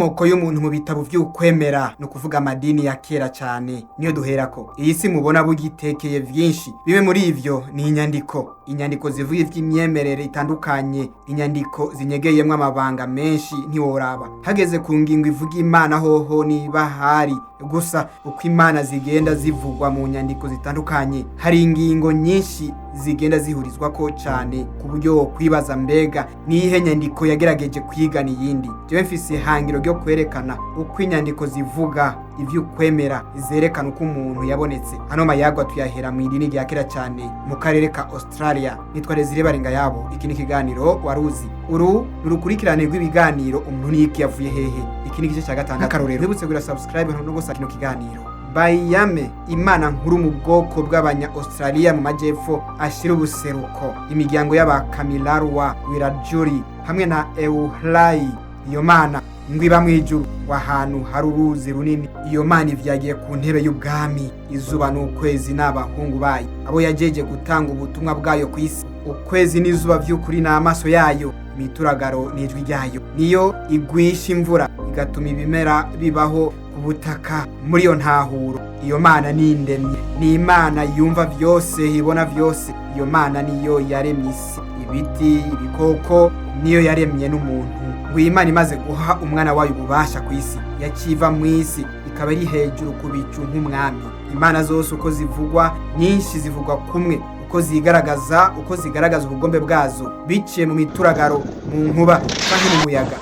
Inkomoko y'umuntu mu bitabo vy'ukwemera, ni ukuvuga amadini ya kera cyane, niyo duherako. Iyi si mubona bugitekeye vyinshi. Bimwe muri ivyo ni inyandiko, inyandiko zivuga ivy'imyemerere itandukanye, inyandiko zinyegeyemwo amabanga menshi ntiworaba. Hageze ku ngingo ivuga Imana hoho niba hari gusa uko imana zigenda zivugwa mu nyandiko zitandukanye, hari ingingo nyinshi zigenda zihurizwako cyane ku buryo wokwibaza: mbega niyihe nyandiko yagerageje kwigana iyindi? Jewe mfise ihangiro ryo kwerekana uko inyandiko zivuga ivy'ukwemera zerekana uko umuntu yabonetse. Hano mayagwa tuyahera mu idini rya kera cyane mu karere ka Australia. Nitwa Desire Barenga yabo. Iki ni ikiganiro Waruzi. Uru ni urukurikirane rw'ibiganiro "Umuntu niki, yavuye hehe?" Iki ni igice cya gatandatu. Akarorero, wibutse kugira subscribe no gusa kino kiganiro. Bayame, imana nkuru mu bwoko bw'abanya Australia mu majyepfo ashira ubuseruko, imiryango y'abakamilarwa, Wirajuri hamwe na Euhlai. Iyo mana ngo iba mu ijuru, ngo ahantu hari uruzi runini. Iyo mana ivyagiye ku ntebe y'ubwami. Izuba n'ukwezi n'abahungu bayo, abo yajeje gutanga ubutumwa bwayo ku isi. Ukwezi n'izuba vy'ukuri n'amaso yayo, imituragaro n'ijwi ryayo. Niyo igwisha imvura, igatuma ibimera bibaho ku butaka. Muri iyo ntahuro, iyo mana ni indemye, ni imana yumva vyose, ibona vyose. Iyo mana niyo yaremye isi, ibiti, ibikoko, niyo yaremye n'umuntu. Ngo iyi Imana imaze guha umwana wayo ububasha ku isi, yaciva mu isi, ikaba iri hejuru ku bicu nk'umwami. Imana zose uko zivugwa, nyinshi zivugwa kumwe uko zigaragaza, uko zigaragaza ubugombe bwazo biciye mu mituragaro, mu nkuba canke mu muyaga,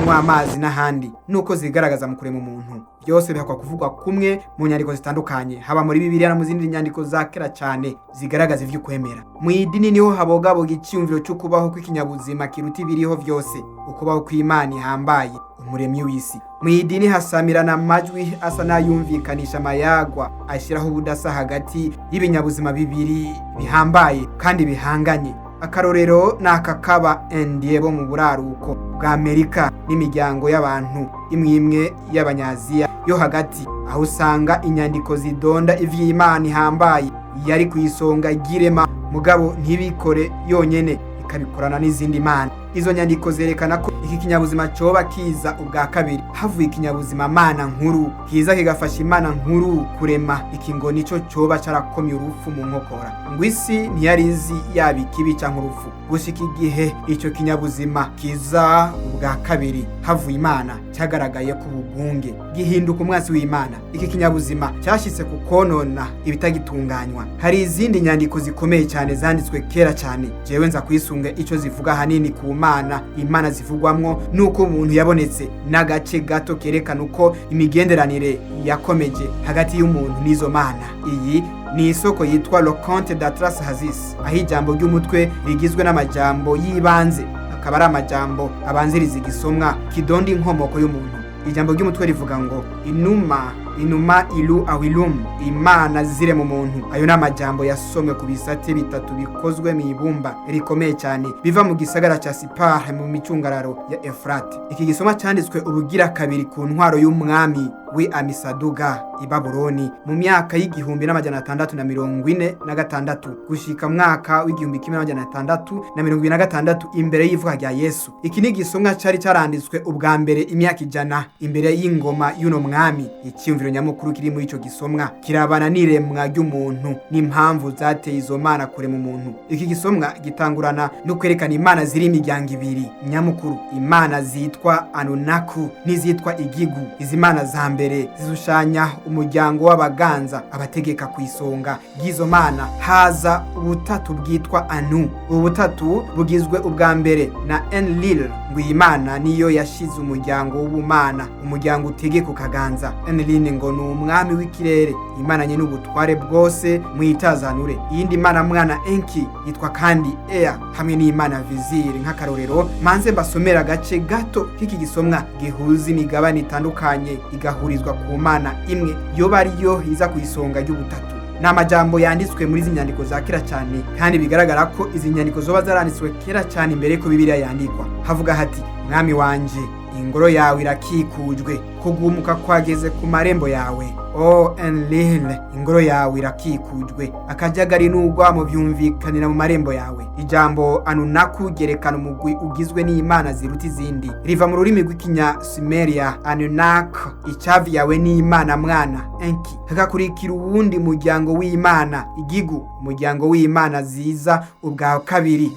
mu amazi n'ahandi, nuko zigaragaza mu kurema umuntu. Byose bihakwa kuvugwa kumwe mu nyandiko zitandukanye, haba muri Bibiliya no mu zindi nyandiko za kera cyane zigaragaza ivy'ukwemera. Mu idini niho habogaboga icyumviro cyo kubaho kw'ikinyabuzima kiruta ibiriho vyose, ukubaho kw'Imana ihambaye, umuremyi w'isi. Mu idini hasamirana amajwi asa n'ayumvikanisha amayagwa ashyiraho ubudasa hagati y'ibinyabuzima bibiri bihambaye kandi bihanganye. Akarorero ni aka kaba Indiye bo mu buraruko bwa Amerika n'imiryango y'abantu imwe imwe y'Abanyaziya yo hagati, aho usanga inyandiko zidonda ivy'Imana ihambaye yari ku isonga ry'irema, mugabo ntibikore yonyene, ikabikorana n'izindi mana. Izo nyandiko zerekana ko iki kinyabuzima coba kiza ubwa kabiri havuye ikinyabuzima mana nkuru, kiza kigafasha imana nkuru kurema. Iki ngo nico coba carakomye urupfu mu nkokora. Ngo isi ntiyari izi yaba ikibi canke urupfu gushika igihe ico kinyabuzima kiza ubwa kabiri havuye Imana cyagaragaye ku bugunge, gihinduka umwansi w'Imana. Iki kinyabuzima cyashitse ku konona ibitagitunganywa. Hari izindi nyandiko zikomeye cyane zanditswe kera cyane. Jewe nza kwisunga ico zivuga ahanini ku mana, imana zivugwamwo nuko umuntu yabonetse, n'agace gato kerekana uko imigenderanire yakomeje hagati y'umuntu n'izo mana. Iyi ni isoko yitwa Le Conte d'Atras Hazis, aho ijambo ry'umutwe rigizwe n'amajambo y'ibanze, akaba ari amajambo abanziriza igisomwa kidonda inkomoko y'umuntu. Ijambo ry'umutwe rivuga ngo "Inuma inuma ilu awilum", imana zire mu muntu. Ayo ni amajambo yasomwe ku bisate bitatu bikozwe mu ibumba rikomeye cyane, biva mu gisagara cya Sipar mu micungararo ya Efrate. Iki gisomwa cyanditswe ubugira kabiri ku ntwaro y'umwami wi Amisaduga i Babuloni mu myaka y'1646 gushika mwaka w'1626 imbere y'ivuka rya Yesu. Iki ni igisomwa cari caranditswe ubwa mbere imyaka 100 imbere y'ingoma y'uno mwami. Icyumviro nyamukuru kiri muri ico gisomwa kirabana n'iremwa ry'umuntu n'impamvu zateye izo mana kurema umuntu. Iki gisomwa gitangurana no kwerekana imana ziri imiryango ibiri nyamukuru, imana zitwa Anunaku n'izitwa Igigu. Izi mana za mbere zishushanya umuryango w'abaganza, abategeka. Ku isonga ry'izo mana haza ubutatu bwitwa Anu. Ubu butatu bugizwe ubwa mbere na Enlil. Ngo iyi mana niyo yashize umuryango w'ubumana, umuryango utegeka ukaganza. Enlil ngo ni umwami w'ikirere, imana nye n'ubutware bwose mu itazanure. Iyindi mana mwana Enki yitwa kandi Ea, hamwe n'imana Viziri. Nk'akarorero, manze mbasomera agace gato k'iki gisomwa gihuza imigabane itandukanye igahurizwa ku mana imwe yoba ariyo iza ku isonga ry'ubutatu. Ni amajambo yanditswe muri izi nyandiko za kera cyane, kandi bigaragara ko izi nyandiko zoba zaranditswe kera cyane imbere ko Bibiliya yandikwa. Havuga hati: "Mwami wanje, ingoro yawe irakikujwe, kugumuka kwageze ku marembo yawe." O Enlil, ingoro yawe irakikujwe, akajagari n'urwamo byumvikanira mu marembo yawe. Ijambo Anunaku ryerekana umugwi ugizwe n'imana ziruta izindi, riva mu rurimi rw'ikinya Sumeria Anunak. Icavi yawe ni imana mwana Enki. Hagakurikira uwundi muryango w'imana Igigu, umuryango w'imana ziza ubwa kabiri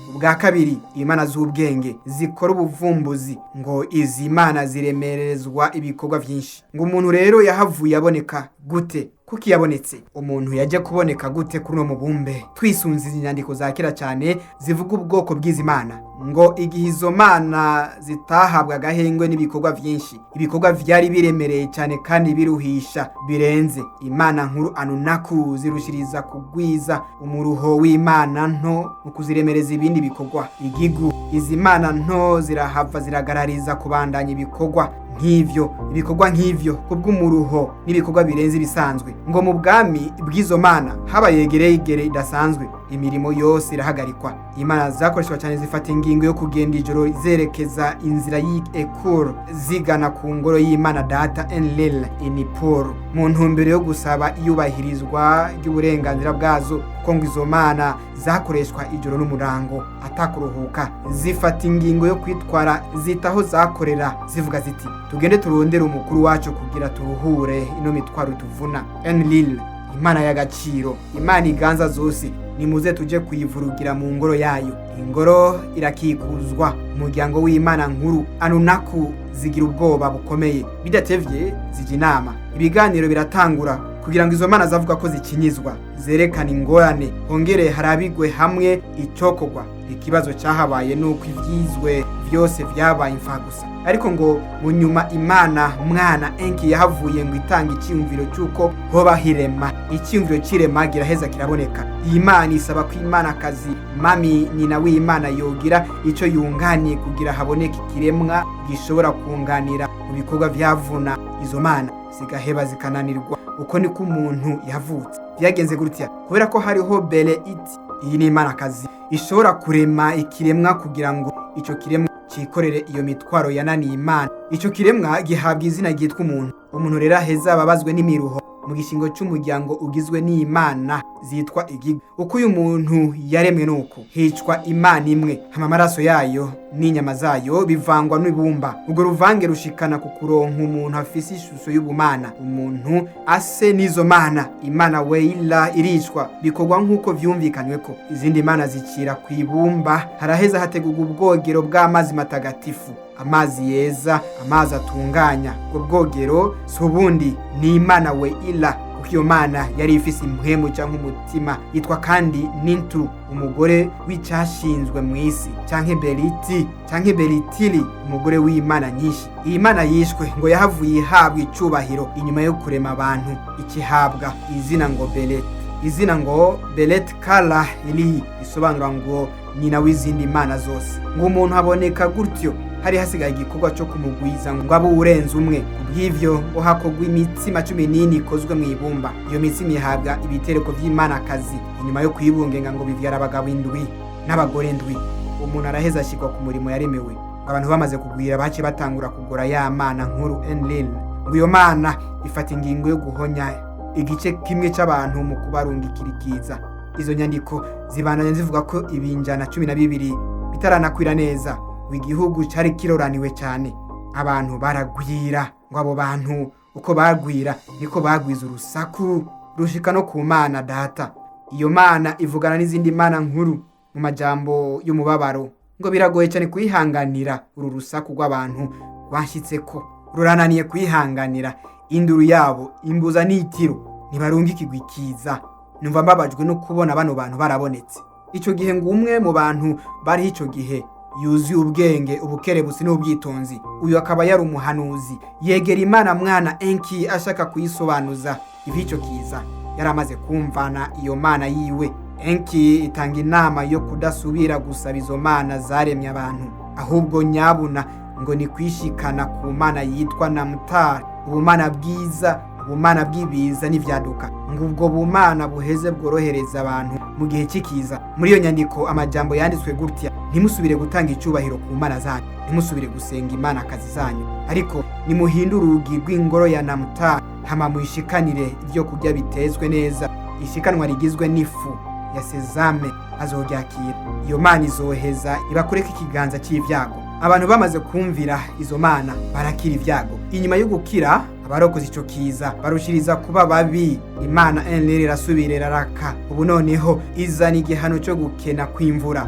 imana z'ubwenge zikora ubuvumbuzi. Ngo izi mana ziremerezwa ibikorwa byinshi. Ngo umuntu rero yahavuye aboneka gute? Kuki yabonetse? Umuntu yajya kuboneka gute kuri uno mubumbe? Twisunze izi nyandiko za kera cyane zivuga ubwoko bw'izi mana, ngo igihe izo mana zitahabwa agahengwe n'ibikorwa byinshi, ibikorwa byari biremereye cyane kandi biruhisha birenze, imana nkuru Anunaku zirushiriza kugwiza umuruho w'imana nto mu kuziremereza ibindi bikorwa. Igigu, izi mana nto zirahava ziragarariza kubandanya ibikorwa nk'ivyo, ibikorwa nk'ivyo kubw'umuruho n'ibikorwa birenze ibisanzwe. Ngo mu bwami bw'izo mana habaye yegeregere idasanzwe, imirimo yose irahagarikwa. Imana zakoreshwa cyane zifata ingingo yo kugenda ijoro zerekeza inzira y'Ekuru zigana ku ngoro y'imana data Enlil Inipur, mu ntumbero yo gusaba iyubahirizwa ry'uburenganzira bwazo, kuko ngo izo mana zakoreshwa ijoro n'umurango atakuruhuka. Zifata ingingo yo kwitwara zitaho zakorera, zivuga ziti: "Tugende turondere umukuru wacu kugira turuhure ino mitwaro tuvuna. Enlil, imana y'agaciro, imana iganza zose, nimuze tuje kuyivurugira mu ngoro yayo." Ingoro irakikuzwa, umuryango w'imana nkuru Anunaku zigira ubwoba bukomeye. Bidatevye zijya inama, ibiganiro biratangura kugira ngo izo mana zavuga ko zikinyizwa zerekana ingorane, hongere harabigwe hamwe icokorwa. Ikibazo cyahabaye nuko ivyizwe vyose vyabaye imfagusa. Ariko ngo mu nyuma imana mwana Enki yahavuye ngo itanga icyiyumviro cy'uko hoba hirema. Icyiyumviro cy'irema giraheza kiraboneka. Iyi mana isaba ko imanakazi Mami, nyina w'imana, yogira icyo yunganiye kugira haboneke ikiremwa gishobora kunganira mu bikorwa vyavuna izo mana zigaheba zikananirwa. Uko niko umuntu yavutse. Byagenze gutya kubera ko hariho Bere iti, iyi ni imanakazi ishobora kurema ikiremwa kugira ngo icyo kiremwa cyikorere iyo mitwaro yananiye imana. Icyo kiremwa gihabwa izina ryitwa umuntu. Umuntu rero aheza ababazwe n'imiruho mu gishingo cy'umuryango ugizwe n'imana zitwa Igiga. Uko uyu muntu yaremwe nuko hicwa imana imwe, hama amaraso yayo n'inyama zayo bivangwa n'ibumba. Urwo ruvange rushikana ku kuronka umuntu afise ishusho y'ubumana, umuntu ase n'izo mana. Imana Weyila iricwa, bikorwa nk'uko vyumvikanywe ko izindi mana zicira ku ibumba. Haraheza hategurwa ubwogero bw'amazi matagatifu, amazi yeza, amazi atunganya. Ubwo bwogero si ubundi, ni imana Weila, kuko iyo mana yari ifise impwemu cyangwa umutima. Yitwa kandi Nintu, umugore w'icyashinzwe mu isi, canke Beriti canke Beritili, umugore w'imana nyinshi. Iyi mana yishwe ngo yahavuye ihabwa icubahiro inyuma yo kurema abantu, ikihabwa izina ngo Beret, izina ngo Beret Kala ili risobanura ngo nyina w'izindi mana zose. Ngo umuntu aboneka gutyo, hari hasigaye igikorwa cyo kumugwiza ngo abe urenze umwe. Kubw'ivyo ngo hakorwa imitsima 14 ikozwe mu ibumba. Iyo mitsima ihabwa ibitereko vy'imanakazi. Inyuma yo kuyibungenga ngo bivyara abagabo indwi n'abagore ndwi. Umuntu araheza ashyirwa ku murimo yaremewe. Ngo abantu bamaze kugwira, bace batangura kugura ya mana nkuru Enlil. Ngo iyo mana ifata ingingo yo guhonya igice kimwe c'abantu mu kubarungikirikiza. Izo nyandiko zibandanya zivuga ko ibinjana 12 bitaranakwira neza, ngo igihugu cari kiroraniwe cyane, abantu baragwira. Ngo abo bantu uko bagwira niko bagwiza urusaku rushika no ku mana data. Iyo mana ivugana n'izindi mana nkuru mu majambo y'umubabaro ngo: "Biragoye cyane kuyihanganira uru rusaku rw'abantu rwanshyitseko, rurananiye kuyihanganira. Induru yabo imbuza n'itiro, ntibarungikirwa ikiza. Numva mbabajwe no kubona bano bantu barabonetse." Icyo gihe ngo umwe mu bantu bariho icyo gihe yuzuye ubwenge, ubukerebutsi n'ubwitonzi, uyu akaba yari umuhanuzi, yegera imana mwana Enki ashaka kuyisobanuza iby'icyo kiza yari amaze kumvana iyo mana yiwe. Enki itanga inama yo kudasubira gusaba izo mana zaremye abantu, ahubwo nyabuna ngo ni kwishikana ku mana yitwa Namutari, ubumana bwiza, ubumana bw'ibiza n'ivyaduka, ngo ubwo bumana buheze bworohereza abantu mu gihe cy'ikiza. Muri iyo nyandiko amajambo yanditswe gutya: "Ntimusubire gutanga icyubahiro ku mana zanyu, ntimusubire gusenga imana kazi zanyu, ariko nimuhindure urugi rw'ingoro ya Namutari." Hama muyishikanire ibyo kurya bitezwe neza, ishikanwa rigizwe n'ifu ya sezame, azoryakira. Iyo mana izoheza ibakureko ikiganza cy'ibyago. Abantu bamaze kumvira izo mana barakira ibyago. Inyuma yo gukira, abarokoze ico kiza barushiriza kuba babi. Imana Enlil irasubira iraraka. Ubu noneho izana igihano cyo gukena kw'imvura,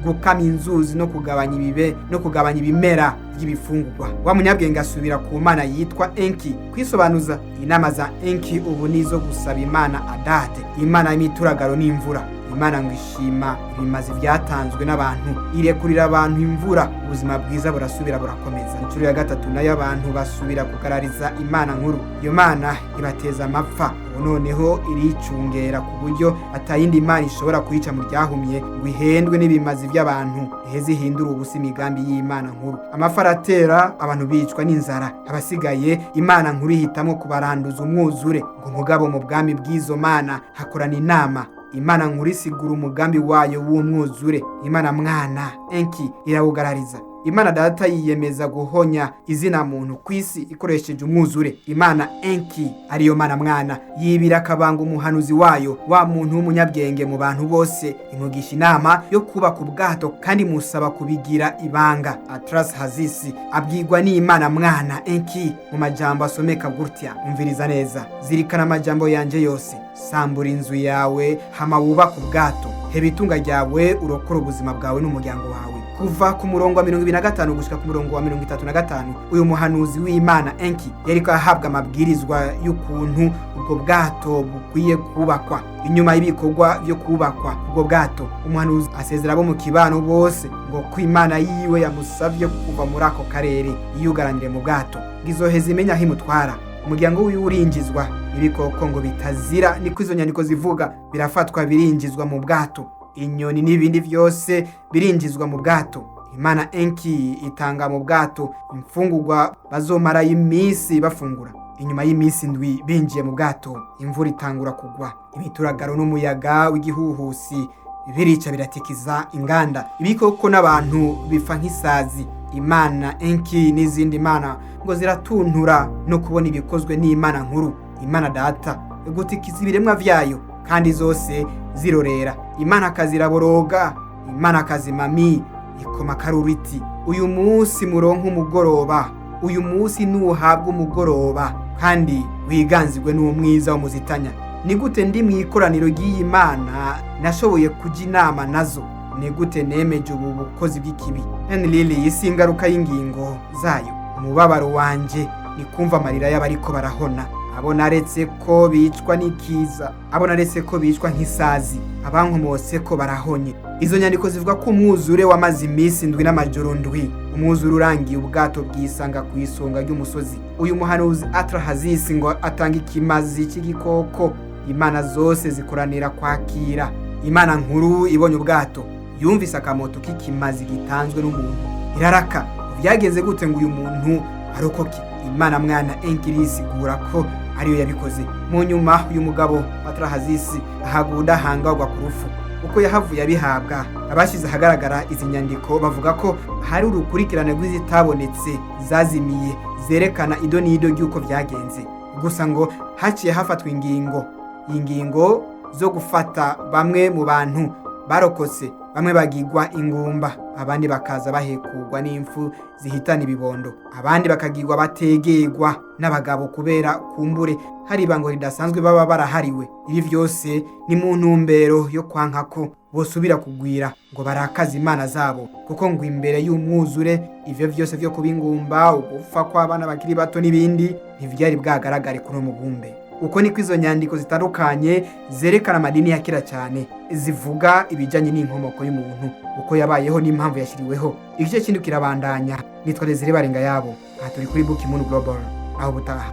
gukama inzuzi no kugabanya ibibe no kugabanya ibimera by'ibifungurwa. Wa munyabwenge asubira ku mana yitwa Enki kwisobanuza. Inama za Enki ubu nizo gusaba imana Adade, imana y'imituragaro n'imvura. Imana ngo ishima ibimazi byatanzwe n'abantu, irekurira abantu imvura, ubuzima bwiza burasubira burakomeza. Inshuro ya gatatu nayo abantu basubira kugarariza imana nkuru. Iyo mana ibateza amapfa. Ubu noneho iricungera ku buryo atayindi mana ishobora kuyica mu ryahumye ngo ihendwe n'ibimazi by'abantu, iheze ihindure ubusa imigambi y'imana nkuru. Amafi aratera, abantu bicwa n'inzara. Abasigaye imana nkuru ihitamo kubaranduza umwuzure. Ngo mugabo mu bwami bw'izo mana hakorana inama. Imana nkuru isigura umugambi wayo w'umwuzure. Imana mwana Enki irawugarariza. Imana data yiyemeza guhonya izina muntu ku isi ikoresheje umwuzure. Imana Enki, ariyo mana mwana, yibira akabanga umuhanuzi wayo, wa muntu w'umunyabwenge mu bantu bose, imugisha inama yo kubaka ubwato kandi musaba kubigira ibanga. Atlas Hazisi abwirwa n'Imana mwana Enki mu majambo asomeka gutya: "Umviriza neza, zirikana amajambo yanje yose, sambura inzu yawe hama wubake ubwato, heba itunga ryawe urokore ubuzima bwawe n'umuryango wawe." Kuva ku murongo wa 25 gushika ku murongo wa 35, uyu muhanuzi w'Imana Enki yariko ahabwa amabwirizwa y'ukuntu ubwo bwato bukwiye kubakwa. Inyuma y'ibikorwa byo kubakwa ubwo bwato, umuhanuzi asezera abo mu kibano bose ngo ko Imana yiwe yamusavye kuva muri ako karere yiyugaranire mu bwato, ngo izoheza imenya aho imutwara. Umuryango wiwe urinjizwa. Ibikoko ngo bitazira, niko izo nyandiko zivuga, birafatwa birinjizwa mu bwato. Inyoni n'ibindi byose birinjizwa mu bwato. Imana Enki itanga mu bwato imfungurwa bazomarayo iminsi bafungura. Inyuma y'iminsi 7 binjiye mu bwato, imvura itangura kugwa. Imituragaro n'umuyaga w'igihuhusi birica biratikiza inganda. Ibikoko n'abantu bipfa nk'isazi. Imana Enki n'izindi mana ngo ziratuntura no kubona ibikozwe n'Imana nkuru, Imana data, gutikiza ibiremwa vyayo, kandi zose zirorera. Imana kaziraboroga. Imana kazimami ikoma karuriti: "Uyu munsi muronka umugoroba, uyu munsi nuhabwa umugoroba kandi wiganzirwe n'umwiza w'umuzitanya. Ni gute ndi mu ikoraniro ry'iyi mana nashoboye kujya inama nazo? Ni gute nemeje ubu bukozi bw'ikibi?" Enlil isi ingaruka y'ingingo zayo. Umubabaro wanje ni kumva amarira y'abariko barahona, abo naretse ko bicwa n'ikiza, abo naretse ko bicwa nk'isazi, abankomotse ko barahonye. Izo nyandiko zivuga ko umwuzure wamaze iminsi 7 n'amajoro 7. Umwuzure urangiye, ubwato bwisanga ku isonga ry'umusozi. Uyu muhanuzi Atrahazisi ngo atanga ikimazi cy'igikoko. Imana zose zikoranira kwakira. Imana nkuru ibonye ubwato, yumvise akamoto k'ikimazi gitanzwe n'umuntu, iraraka. Byagenze gute ngo uyu muntu arokoke? Imana mwana Enki irisigura ko ariyo yabikoze. Mu nyuma uyu mugabo Atrahazisi ahabwa ubudahangarwa ku rupfu. Uko yahavuye abihabwa, abashyize ahagaragara izi nyandiko bavuga ko hari urukurikirane rw'izitabonetse zazimiye zerekana ido n'ido ry'uko byagenze. Gusa ngo haciye hafatwa ingingo, ingingo zo gufata bamwe mu bantu barokotse, bamwe bagigwa ingumba, abandi bakaza bahekugwa n'imfu zihitana ibibondo, abandi bakagigwa bategerwa n'abagabo kubera kumbure hari ibango ridasanzwe baba barahariwe. Ibi byose ni mu ntumbero yo kwanka ko bosubira kugwira ngo barakaze imana zabo, kuko ngo imbere y'umwuzure ivyo vyose vyo kuba ingumba, ugupfa kw'abana bakiri bato n'ibindi ntivyari bwagaragare kuri uwo mubumbe. Uko niko izo nyandiko zitandukanye zerekana amadini ya kera cyane zivuga ibijyanye n'inkomoko y'umuntu, uko yabayeho n'impamvu yashyiriweho. Igice kindi kirabandanya. Nitwa Desire Barenga yabo, aha turi kuri Book Moon Global. Aho butaha.